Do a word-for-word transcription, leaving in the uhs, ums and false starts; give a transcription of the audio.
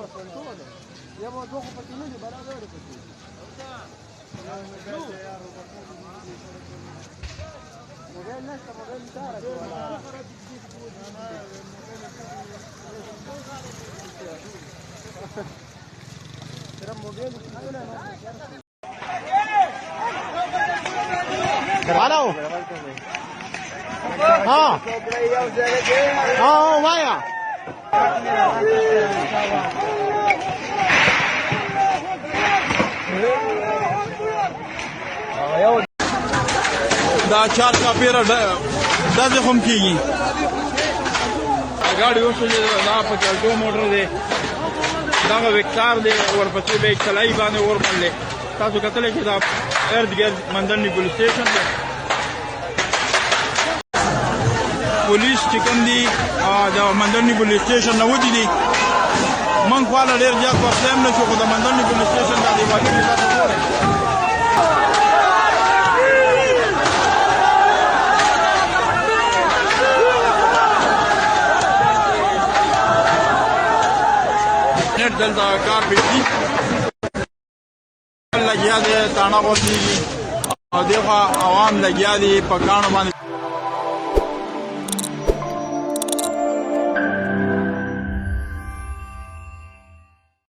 يا موضوع خو پکې نه دي، برابر دي پکې. موبایل نشته، موبایل ایساره کړو. سره موبایل ایساره. Hello. ها. ها، ها، وایا. دا چار چاپیره ډ-، ډزې هم کیږي. دا ګاډي اوس چې دا په چلتو موټر دی، دغه وکتار دی، ورپسې به یې طلایي باندې اور بل دی. تاسو کتلی شئ، دا ارد ګرد مندنی پولیس سټیشن دی. پولیس چې کوم دي، آ، د مندنی پولیس سټیشن نه وتي دي. من خواله ډېر زیات ورتلم نه شو، خو د مندنی پولیس سټیشن دا دیوالي دي، تاسو ګورئ. نېټ دلته کار پرېږدي. لګیا دی، تانا غورځېږي. او دېخوا عوام لګیا دي، په کاڻو باندې